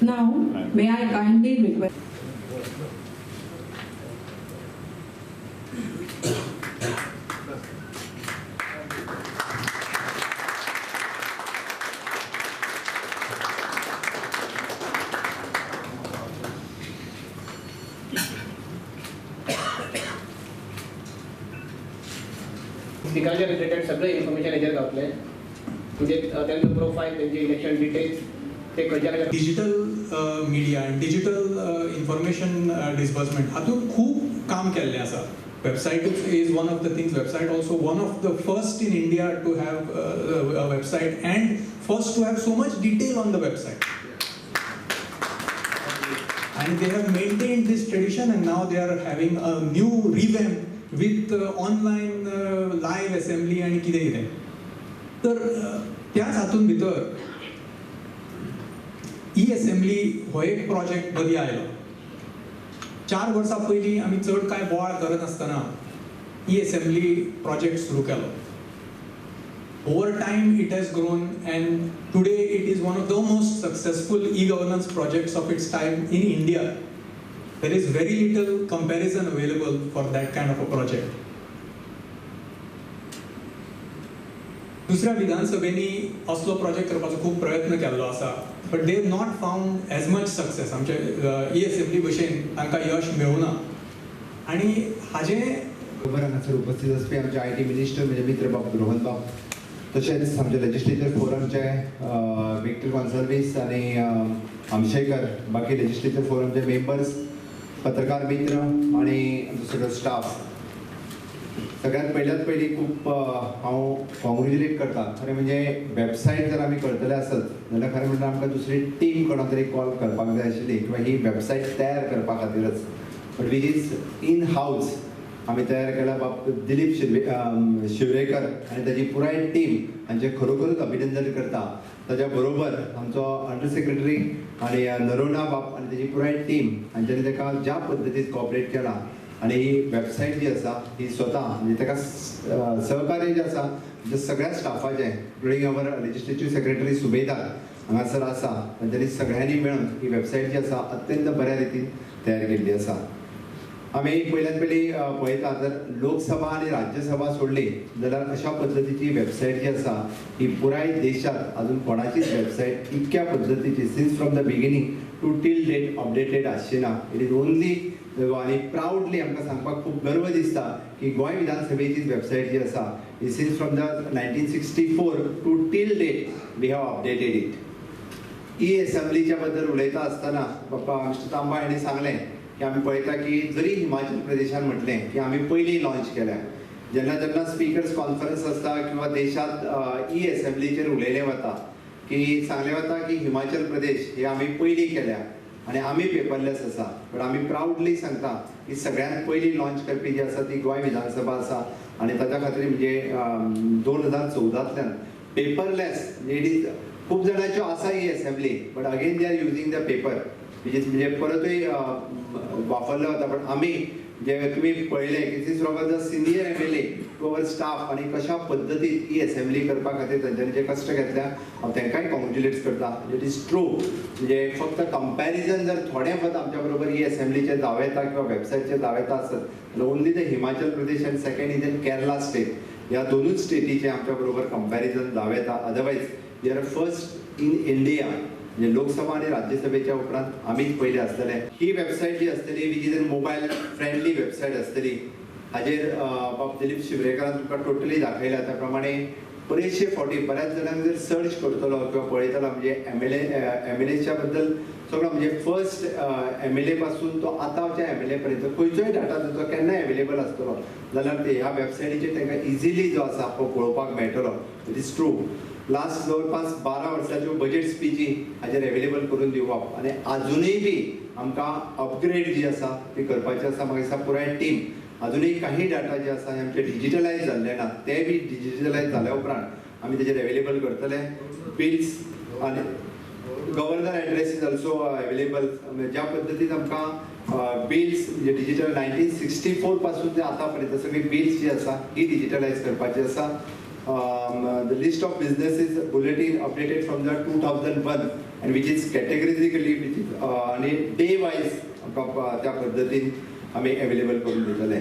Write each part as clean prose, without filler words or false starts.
Now, may I kindly request स्पिकराच्या related सगळें information हेजेर गावतलें, म्हणजे तांचो प्रोफायल, तेंचे इलेक्शन डिटेल्स, ते खंयच्या खंयच्या digital media and digital information disbursement हातूंत खूब काम केल्लें आसा. Website is one of the things. Website also one of the first in India to have a website and first to have so much detail on the website. And they have maintained this tradition and now they are having a new revamp with online live assembly आनी कितें कितें. तर त्याच हातूंत भितर E assembly हो एक project मदीं आयलो. 4 वर्सां पयलीं आमी चड कांय बोवाळ करनासतना ई असेंब्ली प्रोजेक्ट सुरू केलो. Over time it has grown and today it is one of the most successful e-governance projects of its time in India. There is very little comparison available for that kind of a project. दुसऱ्या विधानसभेंनी असलो project करपाचो खूब प्रयत्न केल्लो आसा, but they have not found as much success. आमचे E assembly भशेन तांकां यश मेळूना. आनी हाजें बरोबर हांगासर उपस्थित आसपी आमचे I T minister म्हणजे मित्र बाब रोहन बाब, तशेंच आमचे लेजिस्लेचर फोरमचे विक्टर गोन्साल्वीस आनी आमशेकर, बाकी लेजिस्लेचर फोरमचे मेंबर्स, पत्रकार मित्र आनी आमचो सगळो स्टाफ. सगळ्यात पयल्यात पयलीं खूब हांव कॉंग्रेच्युलेट करता. खरें म्हणजे वेबसायट जर आमी करतले आसत जाल्यार खरें म्हणल्यार आमकां दुसरी टीम कोणा तरी कॉल करपाक जाय आशिल्ली किंवा ही वेबसायट तयार करपा खातीरच, but which is in house आमी तयार केला. बाब दिलीप शिवरेकर आनी ताजी पुराय टीम हांचें खरोखरूच अभिनंदन करता. ताज्या बरोबर आमचो अंडर सेक्रेटरी आनी नरोना बाब आनी ताजी पुराय टीम हांच्यांनी ताका ज्या पद्दतीन कॉपरेट केला आनी ही वेबसायट जी आसा ही स्वता म्हणजे ताका सहकार्य जें आसा म्हणजे सगळ्या स्टाफाचें, इन्क्लुडींग our legislative secretary सुबेदार हांगासर आसा, तांच्यांनी सगळ्यांनी मेळून ही वेबसायट जी आसा अत्यंत बऱ्या रितीन तयार केल्ली आसा. आमी पयल्यान पयलीं पळयता जर लोकसभा आनी राज्यसभा सोडली जाल्यार अशा पद्दतीची वेबसायट जी आसा ही पुराय देशांत अजून कोणाचीच वेबसायट इतक्या पद्दतीची since from the beginning to till date updated आसची ना. It is only आनी प्रावडली आमकां सांगपाक खूब गर्व दिसता की गोंय विधानसभेचीच वेबसायट जी आसा ही since from the 1964 to till date we have updated it. E असेंब्लीच्या बद्दल उलयता आसतना बाप्पा मिस्टर तांबा हांणी सांगलें की आमी पळयता की जरी हिमाचल प्रदेशान म्हटलें की आमी पयलीं लॉंच केल्या, जेन्ना जेन्ना स्पिकर्स कॉन्फरन्स आसता किंवा देशांत ई असेंब्लीचेर उलयलें वता की सांगलें वता की हिमाचल प्रदेश हे आमी पयलीं केल्या आनी आमी पेपरलेस आसा, बट आमी प्रावडली सांगता की सगळ्यांत पयलीं लॉंच करपी जी आसा ती गोंय विधानसभा आसा. आनी ताच्या खातीर म्हणजे 2014तल्यान पेपरलेस म्हणजे it is खूब जाणांच्यो आसा ही assembly, but again they are using the paper which is म्हणजे परतूय वापरलो वता. पण आमी जे तुमी पळयलें की this from the senior MLA to our staff आनी कशा पद्दतीन ही असेंब्ली करपा खातीर तांच्यांनी जे कश्ट घेतल्या हांव तांकांय कॉंग्रेच्युलेट करता. It is true म्हणजे फक्त कंपॅरिजन जर थोडें फक्त आमच्या बरोबर ही असेंब्लीचें जावं येता किंवा वेबसायटचें जावं येता आसत जाल्यार only the Himachal Pradesh and second is in Kerala state, ह्या दोनूच स्टेटीचें आमच्या बरोबर कंपॅरिजन जावं येता. Otherwise we are first in India, म्हणजे लोकसभा आनी राज्यसभेच्या उपरांत आमीच पयले आसतले. ही वेबसायट जी आसतली which is an mobile friendly website आसतली, हाजेर बाब दिलीप शिवरेकरान तुमकां टोटली दाखयला. त्या प्रमाणे बरेचशे फावटी बऱ्याच जाणांक जर सर्च करतलो किंवा पळयतलो म्हणजे एम एल एच्या बद्दल सगळो म्हणजे फर्स्ट एम एल ए पासून तो आतांच्या एम एल ए पर्यंत खंयचोय डाटा जो केन्नाय एवेलेबल आसतलो जाल्यार ते ह्या वेबसायटीचेर तांकां इजिली जो आसा तो पळोवपाक मेळटलो. It is true last जवळपास 12 वर्साच्यो बजेट स्पिची हाजेर एवेलेबल करून दिवप आनी आजुनूय बी आमकां अपग्रेड जी आसा ती करपाची आसा. म्हाका दिसता पुराय टीम आजुनूय काही डाटा जे आसा हे आमचे डिजिटलायज जाल्ले ना, ते बी डिजिटलायज जाल्या उपरांत आमी तेजेर एवेलेबल करतले. बिल्स आनी governor address is also available. ज्या पद्दतीन आमकां बिल्स म्हणजे डिजिटल 1964 पासून ते आतां पर्यंत सगळी बिल्स जी आसा ही डिजिटलायज करपाची आसा. The list of businesses bulletin updated from the 2001 and which is categorically which is आनी डे वायज आमकां त्या पद्दतीन आमी एवेलेबल करून दितले.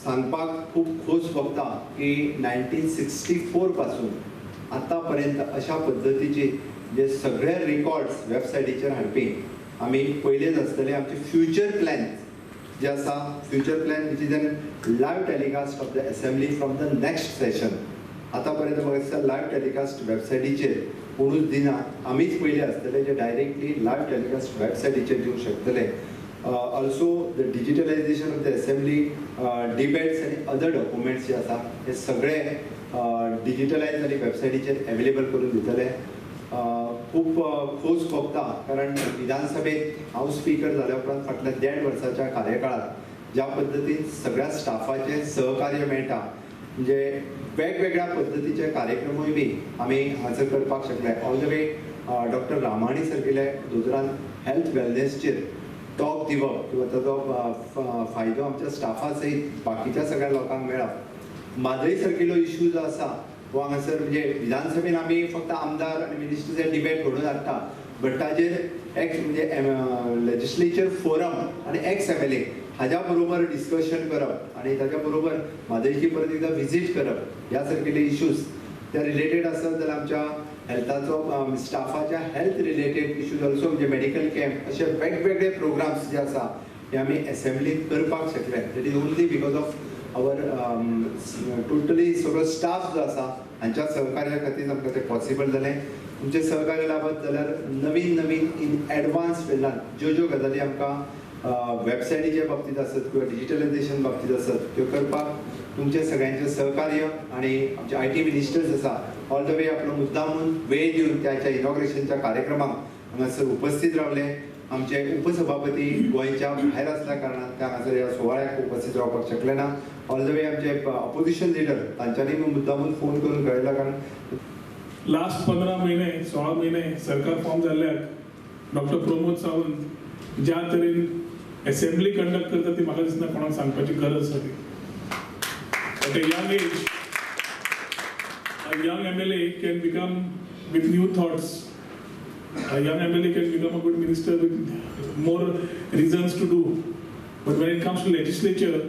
सांगपाक खूब खोस भोगता की 1964 पासून आतां पर्यंत अशा पद्दतीचे जे सगळे रिकॉर्ड्स वेबसायटीचेर हाडपी आमी पयलेच आसतले. आमचे फ्युचर प्लॅन जे आसा, future plan which is an live telecast of the assembly from the next session. आतां पर्यंत म्हाका दिसता लायव्ह टेलिकास्ट वेबसायटीचेर कोणूच दिना, आमीच पयले आसतले जे डायरेक्टली लायव्ह टेलिकास्ट वेबसायटीचेर दिवंक शकतले. Also the digitalization of the assembly debates आनी अदर डॉक्युमेंट्स जे आसा हे सगळे डिजिटलायज आनी वेबसायटीचेर एवेलेबल करून दितले. खूब खोस भोगता कारण विधानसभेत हांव स्पीकर जाल्या उपरांत फाटल्या 1.5 वर्साच्या कार्यकाळात ज्या पद्दतीन सगळ्या स्टाफाचें सहकार्य मेळटा, म्हणजे वेगवेगळ्या पद्दतीचे कार्यक्रमूय बी आमी हांगासर करपाक शकले. All the way doctor Ramani सारकिले दोतोरान हेल्थ वेलनेसचेर टॉक दिवप किंवा ताचो फायदो आमच्या स्टाफा सयत बाकीच्या सगळ्या लोकांक मेळप. म्हादय सारकिलो इशू जो आसा हो हांगासर म्हणजे विधानसभेन आमी फक्त आमदार आनी मिनिस्टर्स डिबेट घडोवन हाडटा, बट ताजेर एक्स म्हणजे लेजिस्लेचर फोरम आनी एक्स एम एल ए हाज्या बरोबर डिस्कशन करप आनी ताज्या बरोबर म्हादयची परत एकदां विजीट करप ह्या सारकिले इश्यूज त्या रिलेटेड आसत जाल्यार आमच्या हेल्थाचो स्टाफाच्या हेल्थ रिलेटेड इश्यूज ऑल्सो म्हणजे मेडिकल कॅम्प अशे वेगवेगळे प्रोग्राम्स जे आसा हे आमी एसेंब्लीत करपाक शकले. That is only because of our totally सगळो स्टाफ जो आसा हांच्या सहकार्या खातीर आमकां तें पॉसिबल जालें. तुमचें सहकार्य लाभत जाल्यार नवीन नवीन इन एडवान्स फिल्डान ज्यो ज्यो गजाली आमकां वेबसायटीच्या बाबतींत आसत किंवा डिजिटलायझेशन बाबतींत आसत त्यो करपाक तुमचें सगळ्यांचें सहकार्य आनी आमचे I T ministers आसा ऑल the वे आपलो मुद्दामून वेळ दिवन त्याच्या इनॉग्रेशनच्या कार्यक्रमाक हांगासर उपस्थित रावले. आमचे उपसभापती गोंयच्या भायर आसल्या कारणान ते हांगासर ह्या सुवाळ्याक उपस्थित रावपाक शकले ना. ऑल the वे आमचे ऑपोजिशन लिडर तांच्यांनी मुद्दामून फोन करून कळयला कारण लास्ट 15 महिने 16 महिने सरकार फॉर्म जाल्ल्याक डॉक्टर प्रमोद सावंत ज्या तरेन असेंब्ली कंडक्ट करता ती म्हाका दिसना कोणाक सांगपाची गरज आसा ती. At a young age, a young MLA can become with new thoughts. A young MLA can become a good minister with more reasons to do. But when it comes to legislature,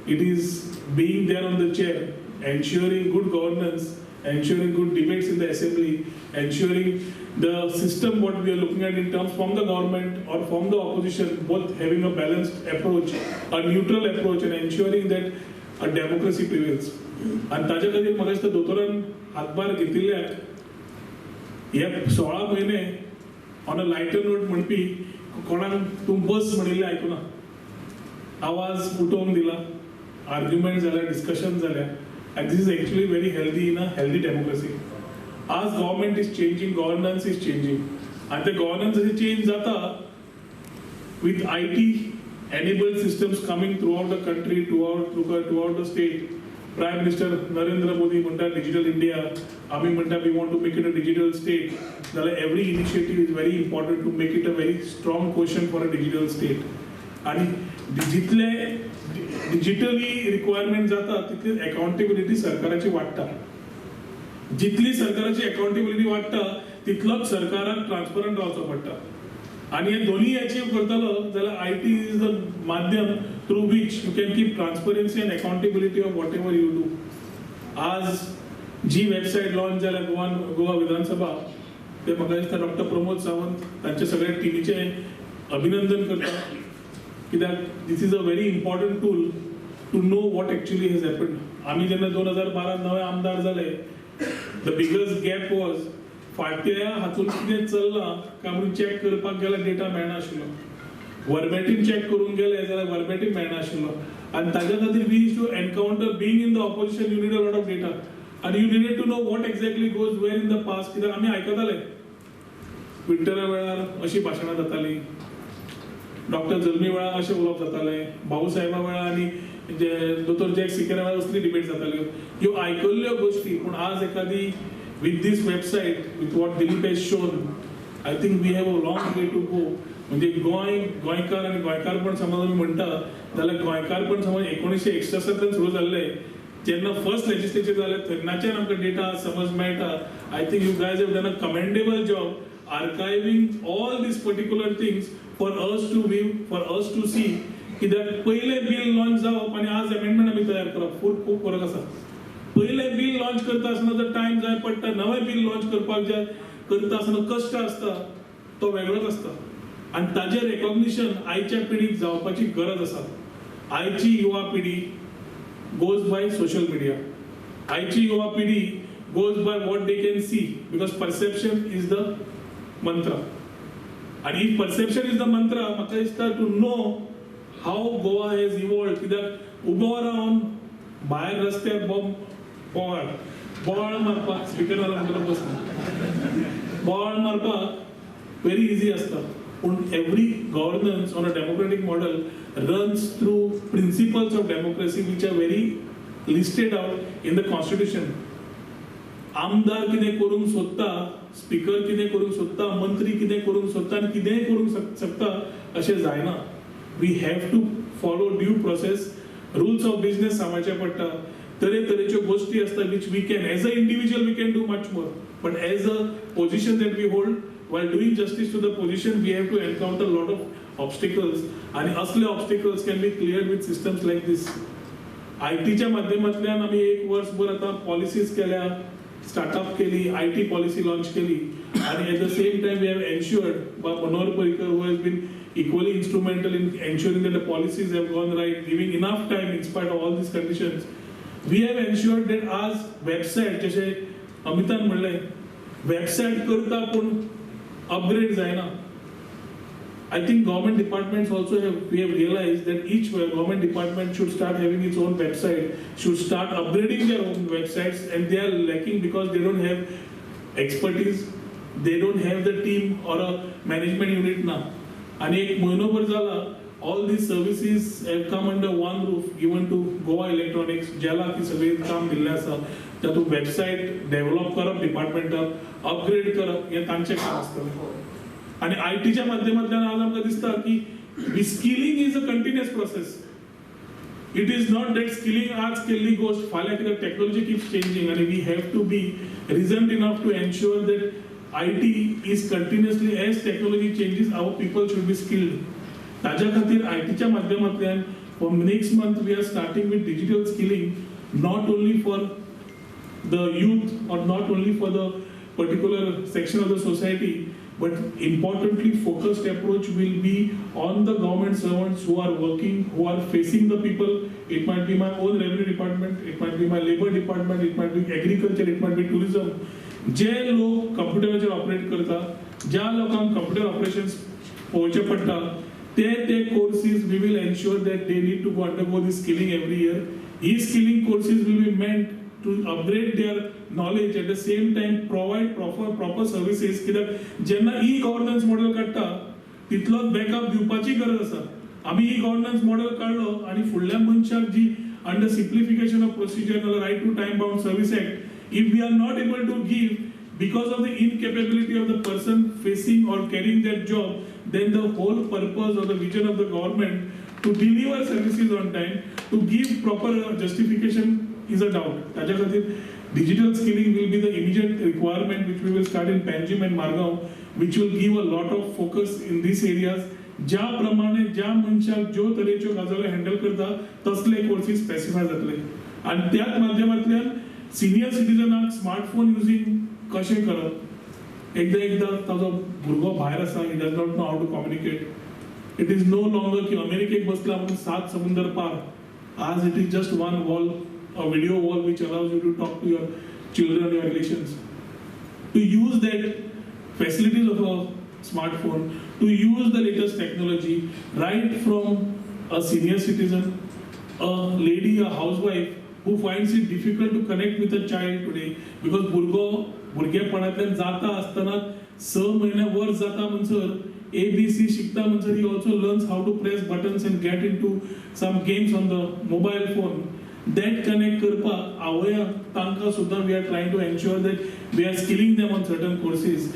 it is being there on the chair, ensuring good governance, ensuring good debates in the assembly, ensuring the system what we are looking at in terms from the government or from the opposition, both having a balanced approach, a neutral approach, and ensuring that a democracy prevails. आनी ताजे खातीर म्हाका दिसता दोतोरान हातभार घेतिल्ल्याक हे 16 महिने on a lighter note म्हणपी कोणाक तूं बस म्हणिल्लें आयकुना, आवाज उठोवंक दिला, आर्ग्युमेंट जाल्या, डिस्कशन जाल्या. And this is actually very healthy in a healthy democracy. आज government is changing, governance is changing, आनी ते गव्हर्नन्स जशें चेंज जाता with IT enabled systems coming throughout the country, throughout the state. Prime Minister Narendra Modi म्हणटा digital India, आमी म्हणटा we want to make it a digital state. जाल्यार every initiative is very important to make it a very strong question for a digital state. आनी जितले digitally requirement जाता तितली accountability सरकाराची वाडटा. जितली सरकाराची अकाउंटेबिलिटी वाडटा तितलोच सरकाराक ट्रान्सपरंट रावचो पडटा. आनी हे दोन्ही अचीव करतलो जाल्यार I T is the माध्यम through which you can keep transparency and accountability of whatever you do. आज जी वेबसायट लॉन्च जाल्या गोवा विधानसभा, ते म्हाका दिसता डॉक्टर प्रमोद सावंत तांचे सगळे टिमीचें अभिनंदन करता, कित्याक this is a very important tool to know what actually has happened. आमी जेन्ना 2012 नवे आमदार जाले, the biggest gap was फाटल्या हातून कितें चल्लां काय म्हणून चॅक करपाक गेल्यार डेटा मेळनाशिल्लो. वर्बेटीम चॅक करूंक गेले जाल्यार वर्बेटीम मेळनाशिल्लो. आनी ताज्या खातीर we use to encounter being in the opposition, you need a lot of data आनी you needed to know what exactly goes where in the past. कित्याक आमी आयकताले विंटरा वेळार अशी भाशणां जातालीं, डॉक्टर जल्मी वेळार अशें उलोवप जातालें, भाऊ साहेबा वेळार आनी जे दोतोर जॅक सिकेरा वेळार असली डिबेट जाताल्यो. ह्यो आयकल्ल्यो गोश्टी, पूण आज एखादी with this website, with what Dilip has shown, I think we have a long way to go. म्हणजे गोंयकार आनी गोंयकारपण समज आमी म्हणटा जाल्यार गोंयकारपण समज 1961 सुरू जाल्लें, जेन्ना फर्स्ट लेजिस्लेचर जालें तेन्नाच्यान आमकां डेटा समज मेळटा. I think you guys have done a commendable job archiving all these particular things for us to view, for us to see. कित्याक पयलें बील लॉन्च जावप आनी आज अमेंडमेंट आमी तयार करप खूब खूब फरक आसा. पयलें बील लॉन्च करता आसतना जर टायम जाय पडटा, नवें बील लॉन्च करपाक जाय करता आसतना कश्ट आसता तो वेगळोच आसता आनी ताजें रेकॉग्निशन आयच्या पिढीक जावपाची गरज आसा. आयची युवा पिढी goes by social media. आयची युवा पिढी goes by what they can see, because perception is the mantra. आनी if perception is the mantra, म्हाका दिसता to know how Goa has evolved. कित्याक उबो रावन भायर रस्त्यार बोवाळ बोवाळ मारपाक स्पिकर जाला म्हणटलो बसना, बोवाळ मारपाक व्हेरी इजी आसता. पूण every governance on a democratic model runs through principles of democracy which are very listed out in the constitution. आमदार कितें करूंक सोदता, स्पिकर कितें करूंक सोदता, मंत्री कितें करूंक सोदता आनी कितेंय करूंक शकता अशें जायना. We have to follow due process, rules of business सांबाळचें पडटा. तरेतरेच्यो गोश्टी आसता which we can as a individual we can do much more, but as a position that we hold, while doing justice to the position, we have to encounter a lot of obstacles, and असले obstacles can be cleared with systems like this. IT च्या माध्यमांतल्यान आमी एक वर्सभर आतां policies केल्या, startup केली, IT policy launch केली, आनी at the same time we have ensured by Manohar Parrikar, who has been equally instrumental in ensuring that the policies have gone right, giving enough time in spite of all these conditions, we have ensured that आज website, जशें अमितान म्हणलें, website करता पूण upgrade जायना. I think government departments also have, we have realized that each government department should start having its own website, should start upgrading their own websites, and they are lacking because they don't have expertise, they don't have the team or a management unit now. आनी एक म्हयनोभर जाला, all these services have come under one roof given to Goa Electronics, ज्याला की सगळी काम दिल्लें आसा. तातूंत वेबसायट डेव्हलप करप, डिपार्टमेंटाक अपग्रेड करप हें तांचें काम आसतलें. आनी आयटीच्या माध्यमांतल्यान आज आमकां दिसता की skilling is a continuous process. It is not that skilling आज केल्ली गोश्ट फाल्यां, कित्याक टॅक्नोलॉजी किप्स चेंजींग आनी we have to be reasoned enough to ensure that IT is continuously, as technology changes, our people should be skilled. ताज्या खातीर आयटीच्या माध्यमांतल्यान from next month we are starting with digital skilling, not only for the youth or not only for the particular section of the society, but importantly focused approach will be on the government servants who are working, who are facing the people. It might be my own revenue department, it might be my labor department, it might be agriculture, it might be tourism. जे लोक कंप्युटराचेर operate करता, ज्या लोकांक computer operations पळोवचें पडटा, ते ते courses we will ensure that they need to go undergo this skilling every year. He skilling courses will be meant to upgrade their knowledge, at the same time provide proper services. कित्याक जेन्ना e governance model काडटा तितलोच backup दिवपाची गरज आसा. आमी e governance model काडलो आनी फुडल्या मनशाक जी under simplification of procedure नाल्यार right to time bound service act, if we are not able to give because of the incapability of the person facing or carrying that job, then the whole purpose or the vision of the government to deliver services on time, to give proper justification is a doubt. ताज्या खातीर digital skilling will be the immediate requirement which we will start in Panjim and Margao, which will give a lot of focus in these areas. ज्या प्रमाणे ज्या मनशाक ज्यो तरेच्यो गजाली handle करता तसले कोर्सीस स्पेसिफाय जातले आनी त्याच माध्यमांतल्यान सिनियर सिटीजनाक स्मार्टफोन युजींग कशें करप. एकदां एकदां ताजो भुरगो भायर आसा, he does not know how to communicate. It is no longer की अमेरिकेक बसला म्हणून सात समुंदर पार. आज it is just one wall, a video wall which allows you to talk to your children, your relations. To use that facilities of a smartphone, to use the latest technology, right from a senior citizen, a lady, a housewife who finds it difficult to connect with a child today because भुरगो भुरगेपणांतल्यान जाता आसतना 6 म्हयने वर्स जाता म्हणसर ABC शिकता म्हणसर he also learns how to press buttons and get into some games on the mobile phone. That connect करपाक आवयांक तांकां सुद्दां we are trying to ensure that we are skilling them on certain courses.